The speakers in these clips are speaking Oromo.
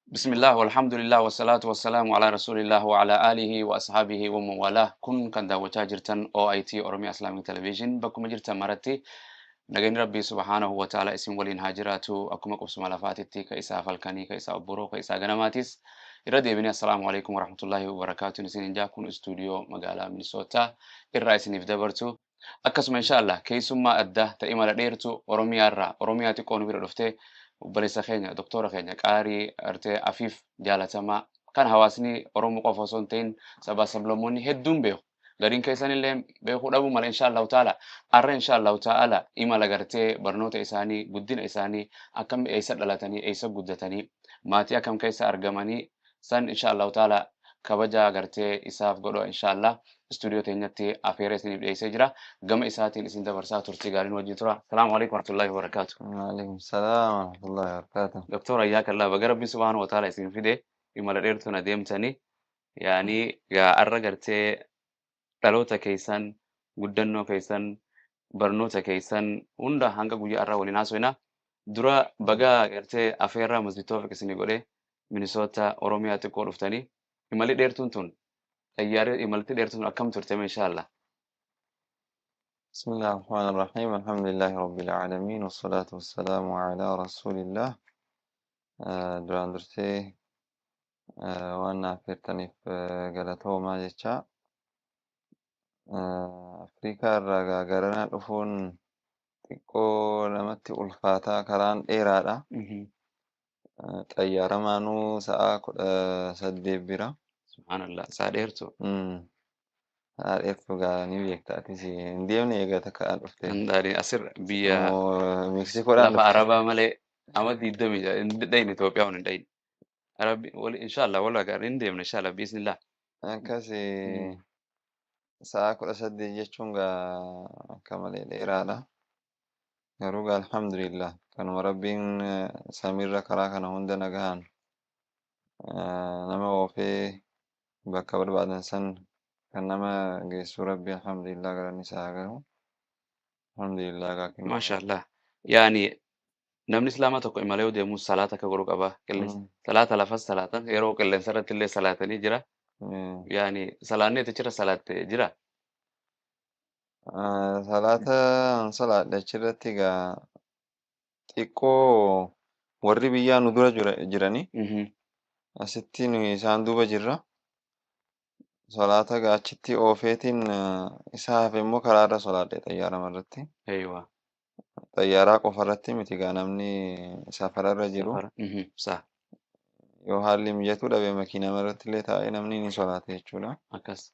Bismillah, walhamdulillah, wasalaatu wasalaamu ala rasulillah wa ala alihi wa ashaabihi wa man walah. Kun kan daawwachaa jirtan OIT Oromiyaa Islamic Television. Bakkuma jirtan maratti nageenyi Rabbii subhaanahu wa ta'ala isin waliin haa jiraatu. Akkuma qubsuma lafaatitti ka isaa falkanii, ka isaa obboroo, ka isaa ganamaatis irra deebinee assalaamu alaikum warahmatullahi wabarakaatuun isin jaa. Kun istuudiyoo magaalaa Minisootaa irraa isiniif dabartu. Akkasuma insha Allah keessummaa addaa ta'e imala dheertu Oromiyaa irraa, Oromiyaa xiqqoo nu bira dhuftee, obboleessa keenya, doktora keenya qaarii artee Afiif jaalatamaa kan hawaasni Oromoo qofa osoo hin ta'in sabaa sablammoonni hedduun beeku. Gariin keessan illee beekuu dhabuu mala. Insha Allahu ta'ala arra insha Allahu ta'ala imala gartee barnoota isaanii, guddina isaanii, akkam, eessa dhalatanii, eessa guddatanii, maatii akkam keessa argamanii san insha Allahu ta'ala kabaja gartee isaaf godhu insha Allah istuudiyoo teenyatti afeera isiniif dhiyeessee jira. Gama isaatiin isin dabarsaa, turtii gaariin wajjin tura. Salaamu alaikum warahmatullahi wabarakatuh. Waalaikum salaam warahmatullahi wabarakatuh. Doktor, hayyaakallaa, baga Rabbiin subhaanahu wa ta'ala isin fide. Imala dheertuun adeemtanii yaani gaa arra gartee dhaloota keessan, guddannoo keessan, barnoota keessan hunda hanga guyyaa arraa waliin haasofna. Dura baga gartee afeerraa Masjid Toofiq isinii godhe Minisoota Oromiyaa xiqqoo dhuftanii. Imalli dheertuun tun, xayyaarri imalti dheertuun akkam turte insha Allah? بسم الله الرحمن الرحيم، الحمد لله رب العالمين، والصلاة والسلام على رسول الله. Duraan dursee waan na affeertaniif galatoomaa jecha. Afrikaa irraa garana dhufuun xiqqoo namatti ulfaataa, karaan dheeraadha. Xayyaaramaanuu sa'a 18 bira. Subhaanallah, sa'a dheertu. Sa'a dheertuu gaa ni beekta, atis hin deemne egaa takka dhufte. Hindaani asir biyya Immoo Meksikoodhaan lafa dhufte. Arabaa malee ama 20 hin dhayne, Itoophiyaa hin dhayne. Rabbi wali inshallah wal agarra, hin deemna inshallah biiznillah. Akkas sa'a 18 jechuun gaa akka malee dheeraadha. Garuu gaa alhamdulillah kanuma Rabbiin samiirra karaa kana hunda nagahaan nama oofee bakka barbaadan san kan nama geessu Rabbi, alhamdulillah, galanni isaa haa gahu. Alhamdulillah gaa kennu. Maashaallah. Yaani namni islaamaa tokko imala yoo deemu salaata akka godhu qaba. Qilleensa salaata lafas salaatan, yeroo qilleensa irratti illee salaatanii jira. Yaani salaanni achirra salaatte jira. Salaata salaadhe achirratti gaa xiqqoo warri biyyaa nu dura jiranii asitti nu isaan duuba jirra. Salaata gaa achitti oofeetiin isa hafe immoo karaarra salaadhe xayyaarama irratti. Eeywa. Xayyaaraa qofa irratti miti gaa, namni safararra jiru Safara. Sa. yoo haalli mijatuu dhabe makiinama irratti illee taa'ee namni ni solaata jechuudha. Akkas.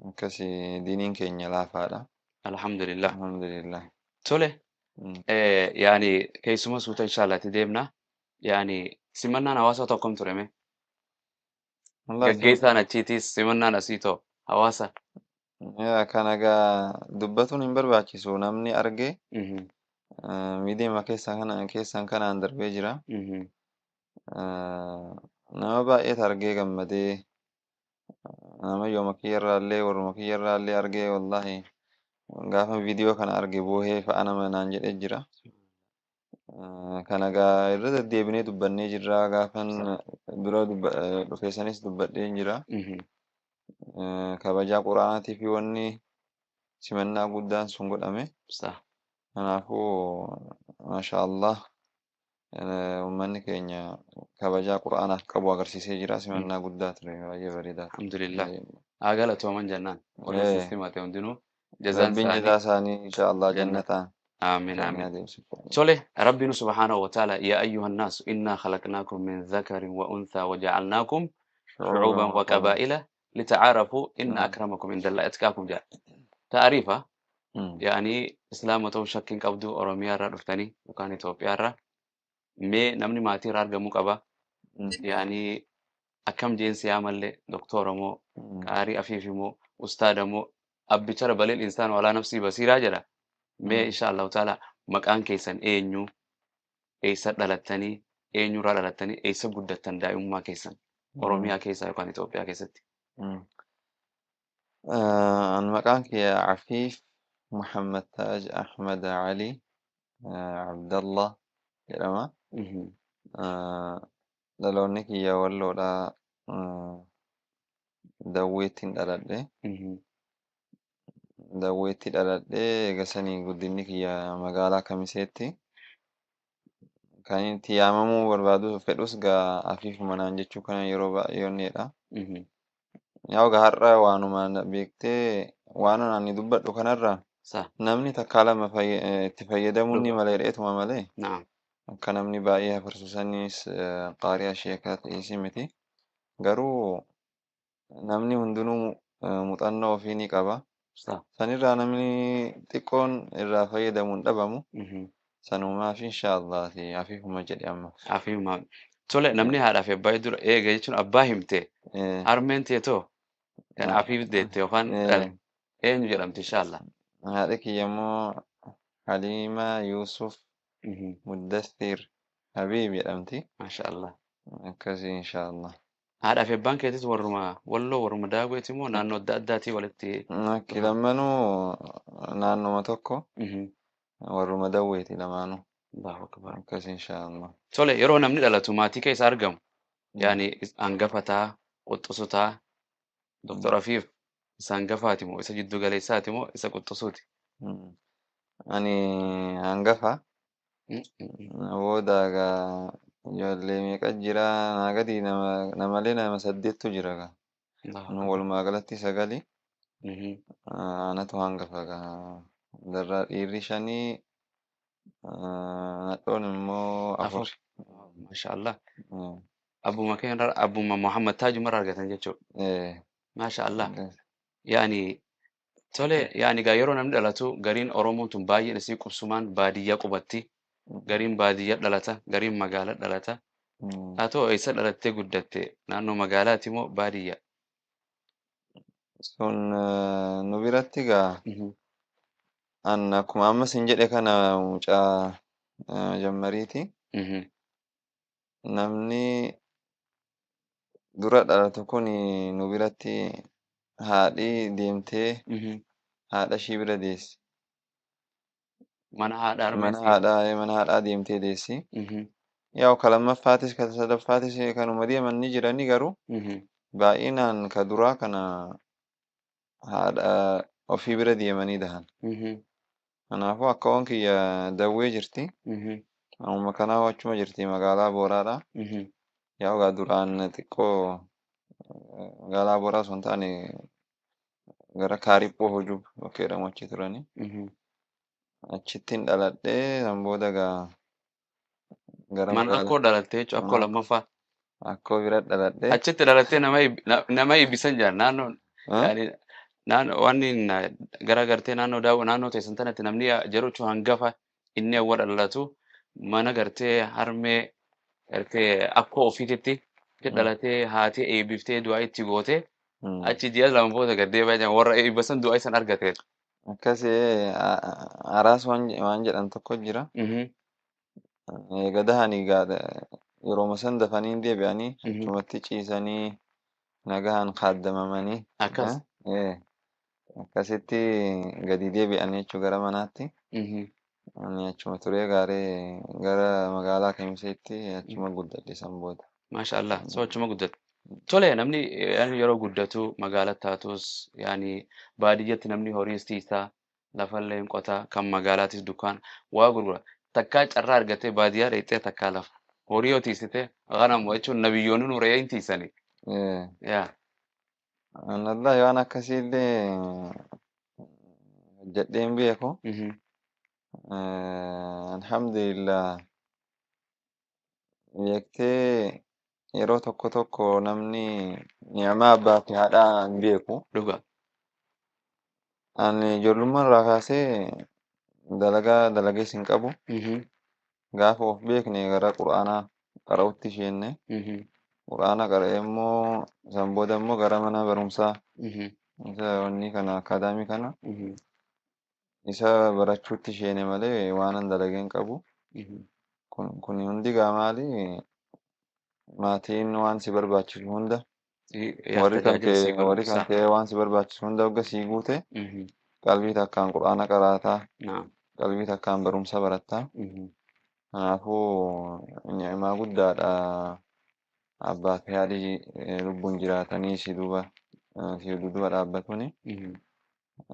Akkasi diiniin keenya laafaadha. Alhamdulillah. Alhamdulillah. Tole. Yaani keessuma suuta inshallah itti deemna. Yaani simannaan hawaasa tokkom ture mee? Wallahi Gaggeessaan achiitis simannaan asii too hawaasa. Yaa kana gaa dubbatuun hin barbaachisu, namni arge miidiyaa keessa kana keessan kanaan darbee jira. Nama baay'eetu argee gammadee, nama yooma kiyyarraallee warruma kiyyarraallee argee, wallahi gaafa viidiyoo kana arge boohee fa'a nama naan jedhee jira. Kana gaa irra deddeebinee dubbannee jirra, gaafan dura dhufe sanis dubbadhee jira. Kabajaa quraanaatii fi wanni simannaa guddaan sun godhame. Sa. Kanaafuu maasha Allah, uummanni keenya kabajaa quraanaaf qabu agarsiisee jira. Simannaa guddaa ture, baay'ee bareedaa ture. Alhamdulillah. Haa galatooman jennaan. Warri simate hundinuu jazaan Rabbiin isaanii jazaa isaanii insha Allah janna. Jannataan Aamin isaanii aamin. adeemsifu. Tole, Rabbiin subhaanahu wa ta'ala, يا أيها الناس إنا خلقناكم من ذكر وأنثى وجعلناكم شعوبا شعوبا وقبائل وقبائل لتعارفوا إن أكرمكم عند الله أتقاكم jedha. Taariifa yaani islaama ta'uu shakkiin qabdu. Oromiyaa irraa dhuftanii yookaan Itoophiyaa irraa mee namni maatii irraa argamuu qaba. Yaani akkam jeensi yaa mallee doktora moo qaarii afiif moo ustaada moo abbichara بل الإنسان على نفسه بصيرة jedha. Mee insha Allahu ta'ala maqaan keessan eenyu, eessa dhalattanii, eenyurraa dhalattanii, eessa guddattan, daa'imummaa keessan Oromiyaa keessa yookaan Itoophiyaa keessatti? An maqaan kiyya Afiif Muhammad Taaj Ahmad Ali Abdallah jedhama. Dhaloonni kiyya Walloodha. Dawweettiin dhaladhe. Dawweetti dhaladhee eegasanii guddinni kiyya magaalaa Kamiseetti. Kan itti yaamamuu barbaadu fedhus gaa afiifuma naan jechuu kana yeroo baay'ee onneedha. Yaa gaa har'a waanuma beektee waan ani dubbadhu kanarraa Sa. namni takkaa lama itti fayyadamuun ni Dhuga. mala jedheetuma malee Naam. akka namni baay'ee hafarsu saniis qaari'a sheekaa ta'ees miti. Garuu namni hundinuu muuxannoo ofii ni qaba. Sa. Sanirraa namni xiqqoon irraa fayyadamu hin dhabamu. Sanumaaf inshaallah afiifuma jedhe amma. Afiifuma. Tole namni haadhaa fi abbaa dura eega jechuun abbaa himte harmeen teetoo kan afiif deette yookaan dhale eenyu jedhamti inshaallah. Haadhi kiyya immoo Haliimaa Yuusuf Muddathir Habiib jedhamti. Maasha Allah. Akkasii inshaallah. Haadhaa fi abbaan keetis warruma Walloo warruma Daagweeti moo naannoo adda addaatii walitti Akki dhufan? lammanuu naannoma tokko warruma Dawweeti lamaanuu. Allahu akbar. Akkasii inshaallah. Tole yeroo namni dhalatu maatii keessa argamu yaani hangafataa, quxusutaa, Doktor Afiif isa hangafaati moo isa jiddu galeessaati moo isa quxusuuti? Ani hangafa. Booda egaa ijoollee meeqa jira naa gadi namalee nama saddeettu jira egaa. Allahu Nu akbar. walumaa galatti sagali. Anatu hangafa egaa. Darraa dhiirri shanii nadhoon immoo Afur. afur. Maasha Allah. Abbuma keenya abbuma Muhammad Taajuma irraa argatan jechuudha. Maasha Allah. Yaani tole yaani gaa yeroo namni dhalatu gariin Oromoon tun baay'een isii qubsumaan baadiyyaa qubatti. Gariin baadiyyaa dhalata, gariin magaalaa dhalata. Haa ta'u eessa dhalattee guddatte? Naannoo magaalaati moo baadiyyaa? Sun nu biratti egaa an akkuma amma sin jedhe kana mucaa jammariiti. Namni dura dhalatu kun nu biratti haadhi deemtee haadha ishii bira deessi. Mana haadha harmee Mana isii. haadhaa mana haadhaa deemtee deessi. Yaa'u ka lammaffaatis ka sadaffaatis kanuma deeman ni jirani garuu baay'inaan ka duraa kana haadha ofii bira deemanii dahan. Kanaafuu akkaawwan kiyya Dawwee jirti. Ammuma kanaa achuma jirti magaalaa Booraadha. Yaa'u egaa duraan xiqqoo magaalaa Booraa osoo hin taane gara Kaariphoo Hojub bakka jedhamu achi turani. Achittiin dhaladhee san booda egaa gara Mana magaalaa akkoo dhalattee jechuun akkoo mana lammaffaa. akkoo bira dhaladhee. Achitti dhalattee nama eebbisan jira naannoon yaani naannoo waan gara gartee naannoo daawwa naannoo teessan tanatti namni jechuun hangafa inni awwa dhalatu mana gartee harmee gartee akkoo ofiititti dhalatee haati eebbiftee du'aa itti gootee achi ji'a lama booda gad deebi'aa jiran warra eebbisan du'aa isan argateera. Akkasii araas waan jedhan tokko jira. Eega dahanii gaa yerooma san dafanii deebi'anii achumatti ciisanii nagahaan kaaddamamanii Akkas. akkasitti gadi deebi'anii jechuu gara manaatti. Ani achuma turee gaaree gara magaalaa Kamiseetti achuma guddadhe san booda. Maasha Allah. So achuma guddate. Tole namni yaani yeroo guddatu magaalaa taatus yaani baadiyyatti namni horiis tiisaa lafallee hin qotaa kan magaalaatis dukkaan waa gurgura. Takkaa carraa argatee baadiyyaa dheexxee takkaa lafa. Horii yoo tiisite ganama jechuun nabiyyoonni nu re'ee hin tiisani. Yaa. Wallahi waan akkasiillee hojjedhee hin beeku. Alhamdulillah beektee yeroo tokko tokko namni ni'amaa abbaa fi haadhaa hin beeku. Dhuga. Ani ijoollummaa irraa kaasee dalagaa dalagees hin qabu. Gaafa of beekne gara quraanaa qara'utti isheenne. Quraana qara'ee immoo san booda immoo gara mana barumsaa isa wanni kana akaadaamii kana isa barachuutti isheene malee waan an dalagee hin qabu. Kun hundi gaa maali maatiin waan si barbaachisu hunda warri kan Tajaajila sii kee warri godhu. kan kee waan si barbaachisu hunda hogga sii guute qalbii takkaan quraana qaraataa Naam. qalbii takkaan barumsa barattaa. Kanaafuu ni'imaa guddaadha. Abbaa fi haadhi lubbuun jiraatanii si duuba si duuba dhaabbatuuni.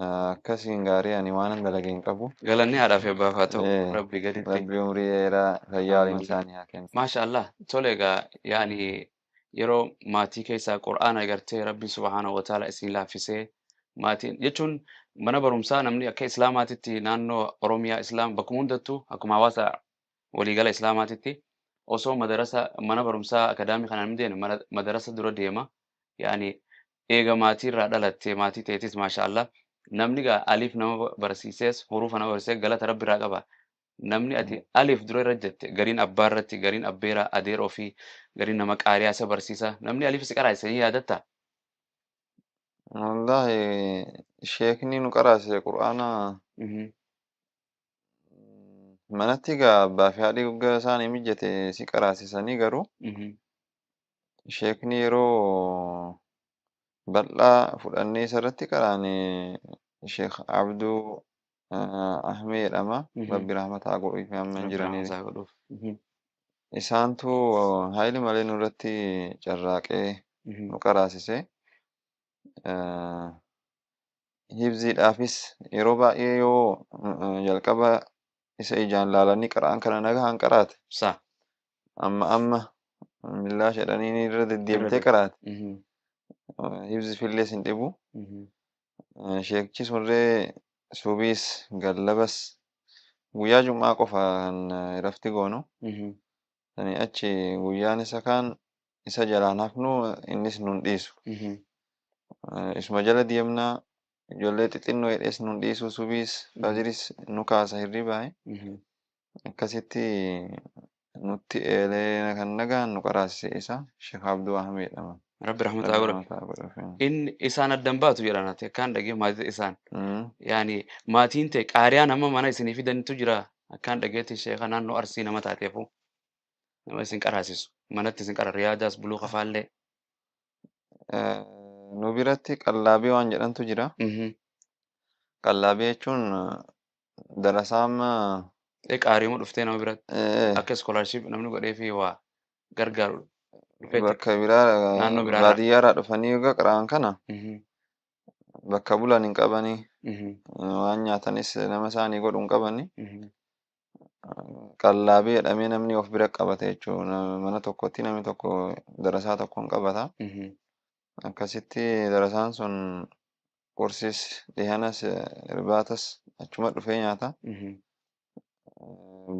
Akkasiin gaarii ani waanan dalage hin qabu. Galanni haadhaa fi abbaaf haa ta'u Rabbi gaditti. Rabbi umrii dheeraa fayyaa waliin Ammallee. isaanii haa kennu. Maasha Allah. Tole egaa yaani yeroo maatii keessaa Qur'aana agartee Rabbi subhaanahu wa ta'ala isin laaffisee maatiin jechuun mana barumsaa namni akka Islaamaatitti naannoo Oromiyaa Islaam bakkuma hundattuu akkuma hawaasa waliigala Islaamaatitti osoo madarasa mana barumsaa akadaamii kana namni deemu madarasa dura deema. Yaani eega maatii irraa dhalattee maatii ta'etis maasha Allah namni gaa aliif nama barsiisees hurufa nama barsiisee galata Rabbi irraa qaba. Namni ati aliif dura irra jette gariin abbaa irratti gariin abbeera adeera ofii gariin nama qaariyaa isa barsiisa namni aliif si qaraasise ni yaadatta. Wallaahi sheekni nu qaraasise Qur'aana manatti egaa abbaa fi haadhi guggaa isaanii mijjate si qaraasisanii garuu sheekni yeroo bal'aa fudhannee isarratti qaraane Sheekh Abduu Ahmee jedhama. Rabbi rahmata haa godhuuf amma hin Rabbi jiranii. rahmata haa godhuuf. Isaantu haayili malee nurratti carraaqee nu qaraasise. Hibziidhaafis yeroo baay'ee yoo jalqaba isa ijaan laalanii qara'an kana nagahaan qaraate Sa. amma amma millaa jedhanii irra Irra deddeebitee deeb. qaraate hibzi fillees hin dhibu. Sheekichi sunree subiis gallabas guyyaa jum'aa qofa kan rafti goonu. Sanii achi guyyaan isa kaan isa jalaan hafnu innis nun dhiisu. Isuma jala deemnaa ijoollee xixinnoo jedhees nun dhiisu subiis fajiris nu kaasa hirribaa. Akkasitti nutti eelee kan nagaan nu qaraasise isa Sheekh Abduu Ahmed jedhama. Rabbi rahmata haa Rabbi godhuuf. rahmata haa godhuuf. Inni isaan addan baatu jedhan ati akkaan dhagee maatii isaan. Yaani maatiin ta'e qaariyaa nama mana isinii fidanitu jira akkaan dhageetti sheeka naannoo Arsii nama taateefu nama isin qaraasisu manatti isin qara riyaadaas buluu kafaallee. Nu biratti qallaabee waan jedhantu jira. Qallaabee jechuun darasaa amma Qaariima dhuftee nama biratti akka iskoolaarshiip namni godhee fi waa gargaaru dhufeetti bakka biraa naannoo biraarraa. baadiyyaarraa dhufanii egaa qara'an kana bakka bulan hin qabanii waan nyaatanis nama isaanii godhu hin qabanii qallaabee jedhamee namni of bira qabata jechuudha. Mana tokkotti namni tokko darasaa tokko hin qabata. Akkasitti darasaan sun qursis dhihanas irbaatas achuma dhufee nyaata.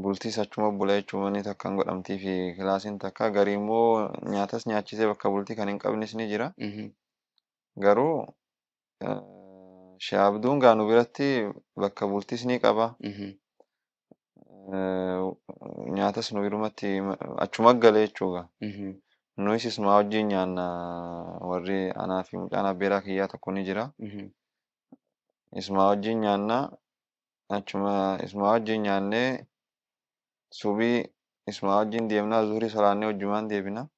Bultiis achuma bula jechuun manni takka hin godhamtii fi kilaasiin takka garii immoo nyaatas nyaachisee bakka bultii kan hin qabnes ni jira. Garuu Sheekh Abduun gaa nu biratti bakka bultiis ni qaba. Nyaatas nu birumatti achuma gale jechuudha. Nuyis isuma wajjin nyaanna warri anaa fi mucaan abbeeraa kiyyaa tokko ni jira. Isuma wajjin nyaanna achuma isuma wajjin nyaannee subii isuma wajjin deemnaa zuhurii solaannee wajjumaan deebina.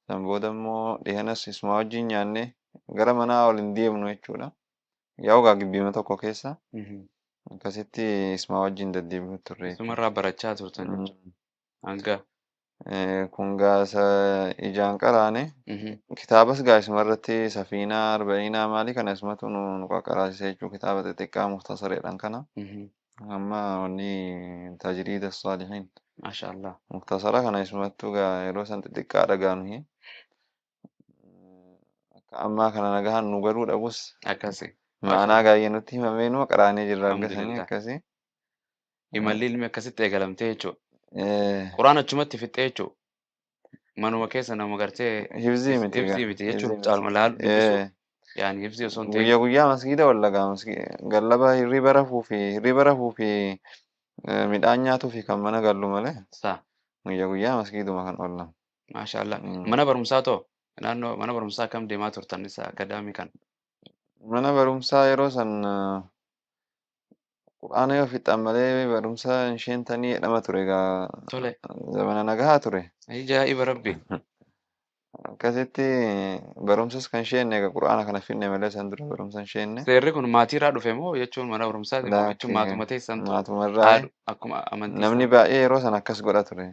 San booda immoo dhihanas isuma wajjin nyaannee gara manaa ol hin deemnu jechuudha. Yaa'u gaa gibbiima tokko keessa akkasitti isuma wajjin deddeebi'u turre jechuudha. Isumarraa barachaa turtan jechuudha. Hanga. Kun gaa isa ijaan qaraane kitaabas gaa isuma irratti safiinaa arba'iinaa maalii kana isumatu nu qaqaraasise jechuudha kitaaba xixiqqaa muktasareedhaan kana. Amma wanni tajriida saalihiin Maasha Allah. muktasara kana isumattu gaa yeroo san xixiqqaadha gaa nuyi. Akka ammaa kana nagahaan nu galuu dhabus Akkasi. ma'anaa gaayyee nutti himamee numa qaraanee jirra argatanii Alhamdulillah. akkasii. Imalli ilmi akkasitti eegalamtee jechuudha. Quraan achumatti fixxee jechuudha. Manuma keessa nama gartee Hibzii miti gaa. hibzii miti Hibzii jechuun miti. caalma laalu dubbisuu. Yaani hibzii osoo hin ta'in. Guyyaa guyyaa masgiida wallagaa gallaba hirriba rafuu fi midhaan nyaatuu fi kan mana gallu malee Sa. guyyaa guyyaa masgiiduma kan oolan. Maasha Allah. Mana barumsaa too naannoo mana barumsaa akkam deemaa turtan isa akadaamii kan. Mana barumsaa yeroo san Qur'aana yoo fixan malee barumsa hin sheentanii jedhama ture egaa Tole. zamana nagahaa ture. Ajaa'iba Rabbi. Akkasitti barumsas kan sheenne egaa Qur'aana kana finne malee san dura barumsa hin sheenne. Seerri kun maatiirraa dhufe moo jechuun mana barumsaati moo jechuun Laakki maatuma teessantu maatumarraa haadhu akkuma amantii namni isaa. baay'ee yeroo san akkas godha ture.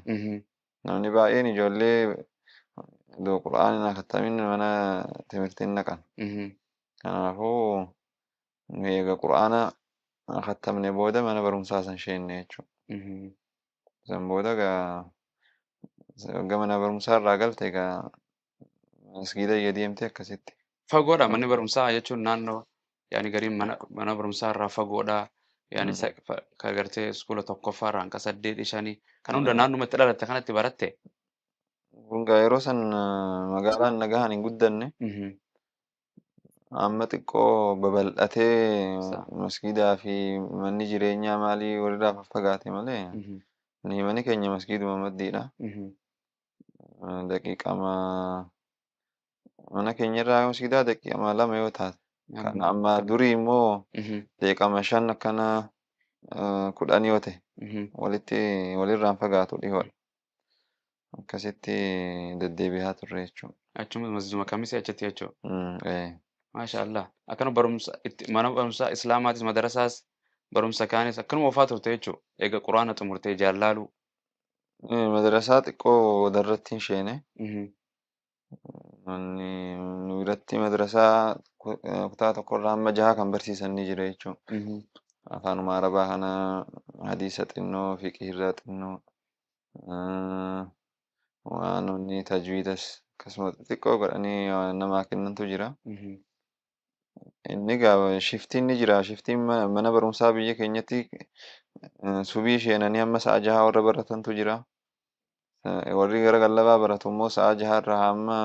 Namni baay'een ijoollee Iddoo qura'aana hin khattamin mana timirtiin naqan. Kanaafuu nu eega qura'aana khattamne booda mana barumsaa san seenne jechuudha. San booda gaa wagga mana barumsaa irraa galte gaa masgiida iyya deemte akkasitti. Fagoodha manni barumsaa jechuun naannoo yaani gariin mana barumsaa irraa fagoodha. Yaani ka gartee iskuula tokkoffaa irraa hanga saddeet shanii kan hunda naannumatti dhalatte kanatti baratte. Kun gaa yeroo san magaalaan nagahaan hin guddanne. Amma xiqqoo babal'atee masgiidaa fi manni jireenyaa maalii walirraa faffagaate malee ni manni keenya masgiiduma maddiidha. Daqiiqama mana keenya irraa masgiidaa daqiiqama 2 yoo taate. Kan amma durii immoo daqiiqama 5 akkana 10 yoo ta'e walitti walirraan fagaatu dhihoodha. Akkasitti deddeebi'aa turre jechuudha. Achuma masgiiduma kamisee achitti jechuudha. Maasha Allah. Akkana barumsa itti mana barumsaa Islaamaatis madarasaas barumsa kaanis akkanuma oofaa turte jechuudha. Eega quraana xumurtee jaallaaluu. Madarasaa xiqqoo darratti hin sheene. Manni nu biratti madarasaa kutaa tokkorraa hamma jaha kan barsiisan ni jira jechuudha. Afaanuma Arabaa kana hadiisa xinnoo, fiqhiirraa xinnoo, waan inni tajwiidas akkasuma xixiqqoo godhanii waan namaa kennantu jira. Inni gaa shiftiin ni jira. Shiftiin mana barumsaa biyya keenyatti subii sheenanii hamma sa'a jaha warra baratantu jira. Warri gara gallabaa baratu immoo sa'a jaha irraa hamma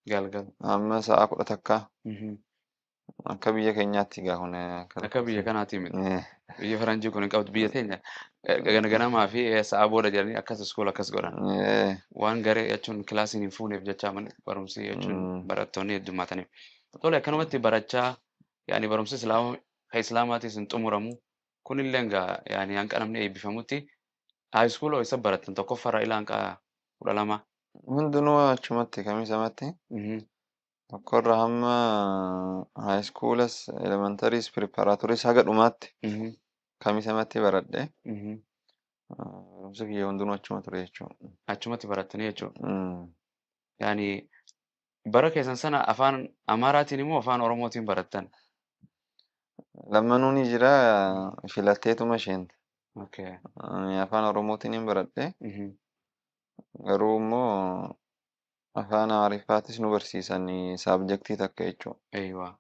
Galgala. hamma sa'a 11. Akka biyya keenyaatti gaa kun Akka biyya kanaati miti. Biyya faranjii kun hin qabdu biyya teenya ganamaa fi sa'a booda jedhanii akkas iskuula akkas godhan. Waan garee jechuun kilaasiin hin fuuneef jecha manni barumsi jechuun barattoonni heddummaataniif. Tole akkanumatti barachaa yaani barumsi islaama kan islaamaatis hin xumuramu. Kunillee egaa yaani hanqa namni eebbifamutti high school isa barattan tokkoffaarraa ilaa hanqa 12. Hundinuu achumatti kamisamatti tokkorra hamma high schoolas elementaries preparatories haga dhumaatti kamisamatti baradhe. Barumsi kiyya hundinuu achuma ture jechuudha. Achumatti barattanii jechuudha. Yaani bara keessan sana afaan Amaaraatiin immoo afaan Oromootiin barattan? Lammanuu ni jira filatteetuma isheenta. Okay. Ani afaan Oromootiin hin baradhe. Garuu immoo afaan Amaariffaatis nu barsiisan saabjektii takka jechuudha. Eeywa.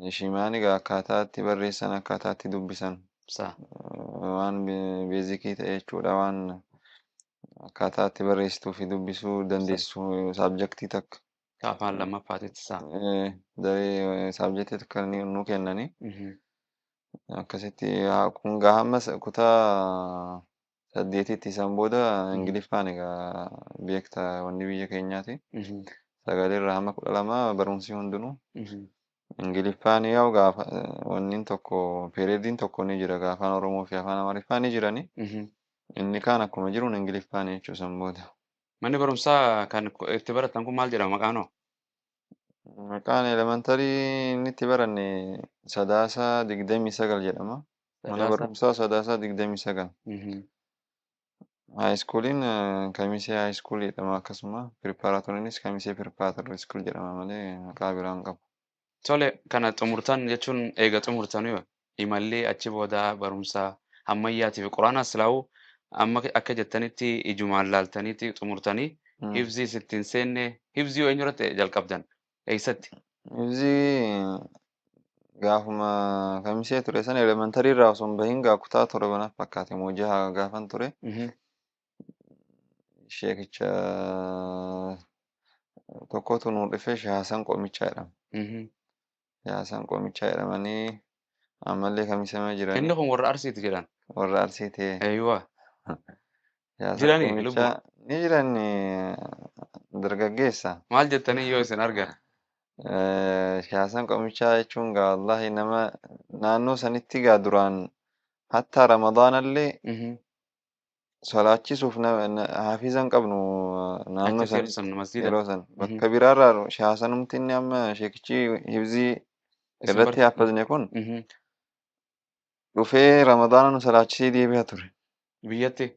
Ishimaan egaa akkaataa itti barreessan akkaataa itti dubbisan waan beezikii ta'e jechuudha waan akkaataa itti barreessituu fi dubbisuu dandeessu saabjektii takka. Afaan lammaffaatitti sa. Daree saabjektii takka nu kennani. Akkasitti kun gaa hamma kutaa saddeetitti isaan booda Ingiliffaan egaa beekta wanni biyya keenyaati. 9 irraa hamma 12 barumsi hundinuu. Ingiliffaan yaa'u gaafa wanni tokko peereediin tokko ni jira gaafa afaan Oromoo fi afaan Amaariffaa ni jirani. Inni kaan akkuma jiruun Ingiliffaan jechuu san booda. Manni barumsaa kan itti baratan kun maal jedhama maqaan hoo? Maqaan elementarii inni itti baranne Sadaasa 29 jedhama. Mana Sadaasa. barumsaa Sadaasa 29. High schooliin Kamisee high school jedhama akkasuma preparatoryinis Kamisee preparatory school jedhama malee maqaa biraa hin qabu. Tole kana xumurtan jechuun eega xumurtanii imallee achi booda barumsa ammayyaatii fi quraanaas silaa'uu amma akka jettanitti ijumaan laaltaniitti xumurtanii hifzii sittiin seenne hifzii eenyu irratti jalqabdan eessatti? Hifzii gaafuma Kamisee ture sana elementarii irraa osoo hin bahin gaa kutaa torba naaf fakkaate moo jaha gaafan ture. Sheekicha tokkotu nuu dhufe Sheekh Hasan Qoomichaa jedhama. Sheekh Hasan Qoomichaa jedhamanii ammallee Kamisema Inni jiranii kun warra Arsiiti jedhan. Warra Arsii ta'e. Eeyyuwa. Sheekh Hasan Jiranii lubbu. Qoomichaa ni jiran dargaggeessa. Maal jettanii yoo isin argan? Sheekh Hasan Qoomichaa jechuun gaa wallahi nama naannoo sanitti gaa duraan hatta Ramadaanallee solaachisuuf hafiza hin qabnu naannoo Achitti yeroo sanitti san masjiida. Yeroo san bakka biraarraa Sheekh Hasanumti inni amma sheekichi hifzii Isin irratti haffazne kun dhufee Ramadaana nu solaachisee deebi'a ture. Biyyatti.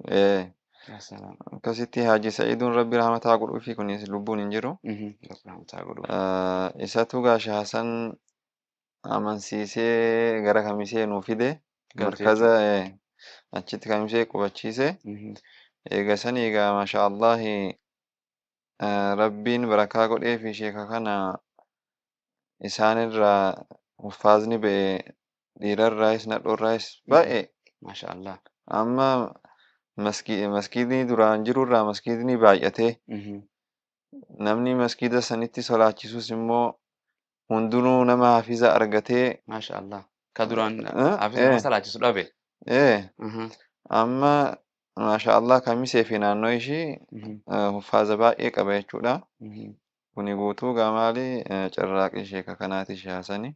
Eh, Yaa salaam. Akkasitti Haaji Sa'iiduun Rabbi rahmataa godhuufi kunis lubbuun hin jiru. Rabbi rahmataa godhuuf. Isatu gaa Sheekh Hasan amansiisee gara Kamisee nuu fide. Galche Markaza jechuudha. Achitti Kamisee qubachiise. Eega sanii egaa maasha Allahi Rabbiin barakaa godhee fi sheeka kana isaanirraa huffaazni ba'e dhiirarraayis nadhoorraayis baay'ee. Maasha Allah. Amma maskiidni duraan jirurraa maskiidni baay'atee namni maskiida sanitti solaachisus immoo hundinuu nama hafiza argatee. Maasha Allah. Ka duraan hafiza nama salaachisu dhabe. Amma maasha Allah Kamisee fi naannoo ishii huffaaza baay'ee qaba jechuudha. Kuni guutuu gaa maali carraaqii sheeka kanaati Sheekh Hasani.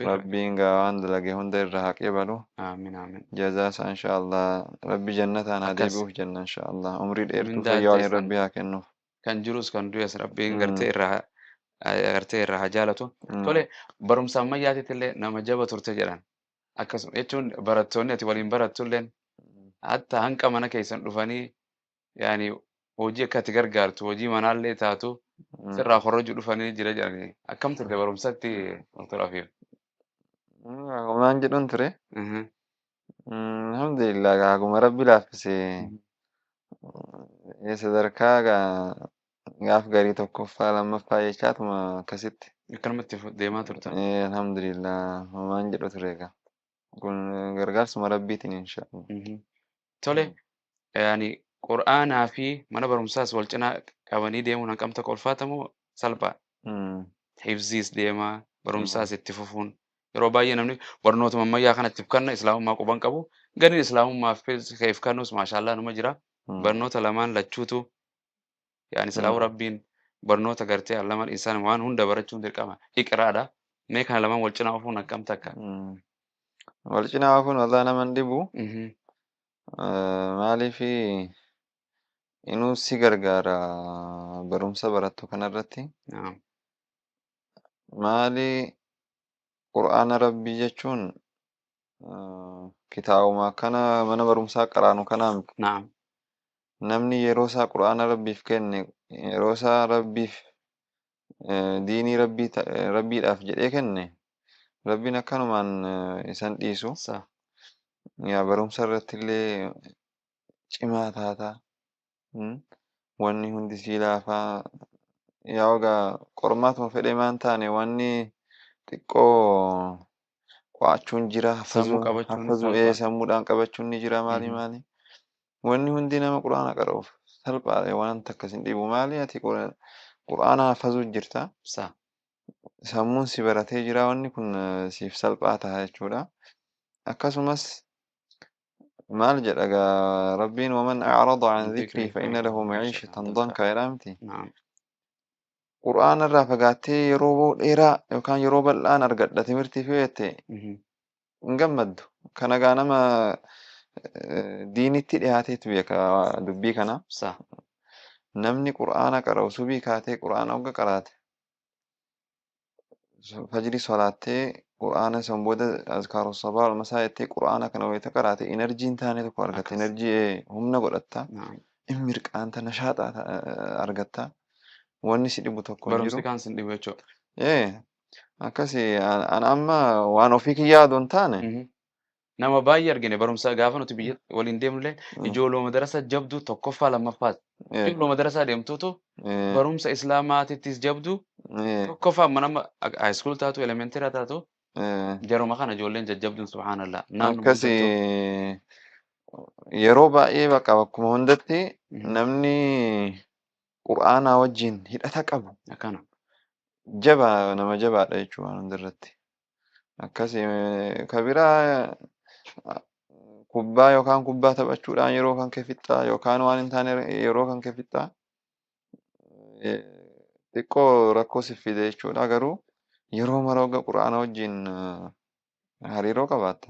Rabbiin gaa waan dalage hunda irraa haa qeebalu. Aamin aamin. Jazaa isaa insha Allah Rabbi jannataan haa Akkas. deebi'uuf jenna insha Allah. Umrii dheertuu Mindaa fayyaa waliin teessan Rabbi haa kennuuf. Kan jirus kan du'es Rabbiin gartee irraa gartee irraa haa jaalatu. Tole, barumsa ammayyaatitti illee nama jaba turte jedhan. Akkasuma jechuun barattoonni ati waliin barattulleen hatta hanqa mana keessan dhufanii yaani hojii akka ati gargaartu hojii manaallee taatu sirraa horrojuu dhufanii jira jedhanii. Akkam turte barumsatti, Dr. Afiif? Waan jedhuun ture. Alhamdulillah gaa haguma Rabbi laaffise sadarkaa gaa gaaf garii tokkoffaa lammaffaa jechaatuma akkasitti. Akkanumatti deemaa turtan. Alhamdulillah waan jedhu ture egaa. Kun gargaarsuma Rabbiitiin insha Allah. Tole, yaani qur'aanaa fi mana barumsaas wal cinaa qabanii deemuun hangam tokko ulfaatamoo salphaa? Hifziis deemaa barumsaas itti fufuun yeroo baay'ee namni barnootuma ammayyaa kanatti ifkanna islaamummaa quban qabu gariin islaamummaaf ifkannus maashaallah numa jira. Barnoota lamaan lachuutu yaani silaa'uu Rabbiin barnoota gartee allaman insaan waan hunda barachuun dirqama iqraadha. Mee kana lamaan wal cinaa ofuun akkam takka? Wal cinaa ofuun walaa nama hin dhibu. Maaliifi inuu si gargaara barumsa barattu kanarratti. Maali qur'aana Rabbii jechuun kitaabuma akkana mana barumsaa qaraanu kanaa miti. Namni yeroo isaa qur'aana Rabbiif kenne yeroo isaa Rabbiif diinii Rabbii Rabbiidhaaf jedhee kenne Rabbiin akkanumaan isan dhiisu. Yaa barumsa irratti illee cimaa taataa. Wanni hundi sii laafaa. Yaa egaa qormaatuma fedhe maan taane wanni xiqqoo qo'achuun jira Sammuu qabachuun hafazuu salphaa. Sammuudhaan qabachuun ni jira maali maali. Wanni hundi nama qur'aana qara'uuf salphaadha waan takka sin dhibu maali ati qur'aana hafazuu jirta. Sammuun si baratee jira wanni kun siif salphaa ta'a jechuudha. Akkasumas maal jedha gaa Rabbiin waman a'rada an dhikrii fa inna lahu maciishatan dankaa jedhaa miti. Naam. Qur'aana irraa fagaattee yeroo dheeraa yookaan yeroo bal'aan argadha timirtiif yoo jette hin gammaddu. Kana gaa nama diinitti dhiyaateetu beeka dubbii kana. Namni qur'aana qara'u subii kaatee qur'aana hogga qaraate fajrii solaattee qur'aana san booda azkaaru sabaa wal masaa jettee qur'aana kana wayita qaraate inerjiin taane tokko argatta. Inerjii humna godhatta. In mirqaanta nashaaxaa argatta. Wanni si dhibu tokko hin Barumsi jiru. kaan sin dhibu jechuudha. Akkasi an amma waan ofii kiyyaa odoo hin taane. Nama baay'ee argine barumsa gaafa nuti biyya waliin deemnullee ijoollee madarasa jabduu tokkoffaa lammaffaas. Ijoollee madarasaa deemtuutu barumsa islaamaatittis jabduu tokkoffaa amma nama high school taatu elementary taatu jaruma kana ijoolleen jajjabduun subhaanallah. Naannoo Akkasi hundattuu. Yeroo baay'ee bakka bakkuma hundatti namni qur'aanaa wajjin hidhata qabu Akkana. jabaa nama jabaadha jechuudha waan hundarratti. Akkasi kabiraa kubbaa yookaan kubbaa taphachuudhaan yeroo kan kee fixxaa yookaan waan hin taane yeroo kan kee fixxaa xiqqoo rakkoo si fide jechuudha garuu yeroo mara hogga qur'aana wajjin hariiroo qabaatta.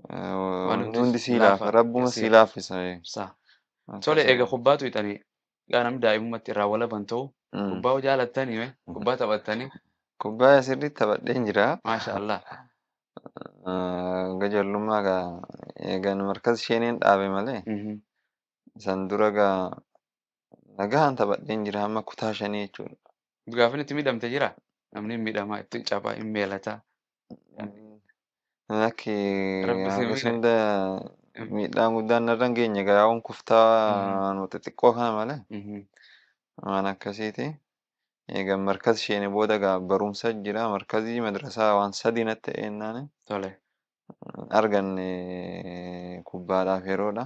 Waan Wanni hundi hundi sii laafa laafa rabbuma sii yasiira. laaffisa. Tole, Akkasi. Egaa kubbaatu hixanii gaa namni daa'imummaatti irraa walaban ta'u kubbaa hoo jaalattanii mee kubbaa taphattanii? Kubbaa sirriitti taphadheen jira. Maasha Allah. Gajallummaa gaa eegan markas isheeneen dhaabe malee. San dura gaa nagahaan taphadheen jira hamma kutaa shanii jechuudha. Gaafni itti miidhamte jira? Namni hin miidhamaa, itti cabaa, hin meelataa. Lakki Rabbi si hagas miidhe. hunda miidhaan guddaan narra hin geenye gaa yaa'uun kuftaa xixiqqoo kana malee waan akkasiiti. Egaa markaz isheeni booda gaa barumsa jira, markazii madrasaa waan sadii natti ta'e jennaani Tole. arganne kubbaadhaaf yeroodha.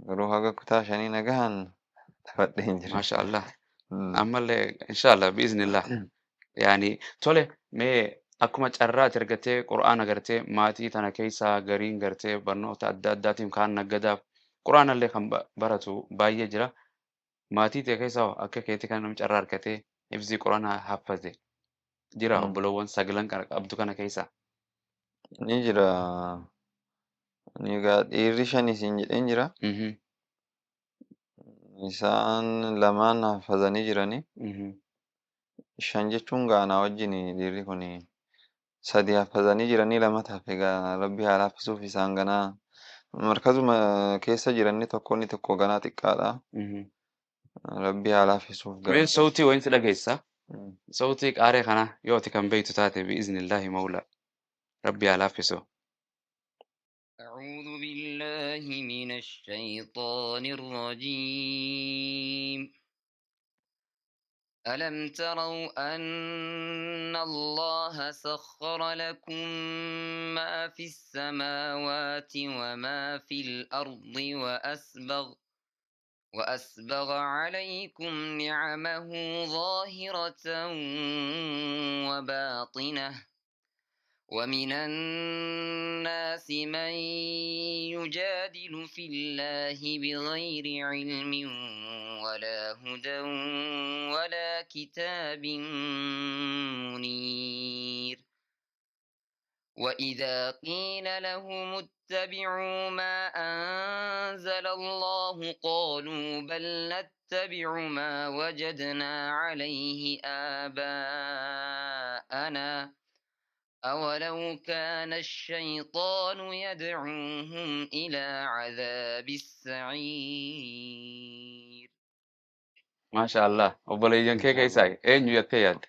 Garuu haga kutaa shanii nagahaan taphadheen jira. Maasha Allah. Ammallee inshallah biiznillah. Yaani tole, mee akkuma carraati argattee qura'aana gartee maatii tana keessaa gariin gartee barnoota adda addaatiin kaan naggadaaf qura'aanallee kan baratu baay'ee jira. Maatii ta'e keessaa hoo akka keetii kan namni carraa argatee hifzii qura'aanaa haffaze jira obboloowwan sagalan kana qabdu kana keessaa? Ni jira. Ni gaa dhiirri shani siin jedheen jira. Isaan lamaan haffazanii jiranii. Shan jechuun gaa anaa wajjin dhiirri kun sadi haffazanii jiranii, lama hafe. Gaa rabbi haa laaffisuuf, isaan ganaa markazuma keessa jiranni tokko inni tokko ganaa xiqqaadha. Rabbi haa laaffisuuf Mee gaa. sautii wayin si dhageessa? Sautii qaaree kana yoo ati kan beektu taate, biiznillaahi mawla rabbi haa laaffisu. أعوذ بالله من الشيطان الرجيم. ألم تروا أن الله سخر لكم ما في السماوات وما في الأرض وأسبغ عليكم نعمه ظاهرة وباطنة ومن الناس من يجادل في الله بغير علم ولا هدى ولا كتاب منير. وإذا قيل لهم اتبعوا ما أنزل الله قالوا بل نتبع ما وجدنا عليه آباءنا أولو كان الشيطان يدعوهم إلى عذاب السعير. Maasha Allah. Obboleeyyan kee keessaa eenyu jettee yaadde?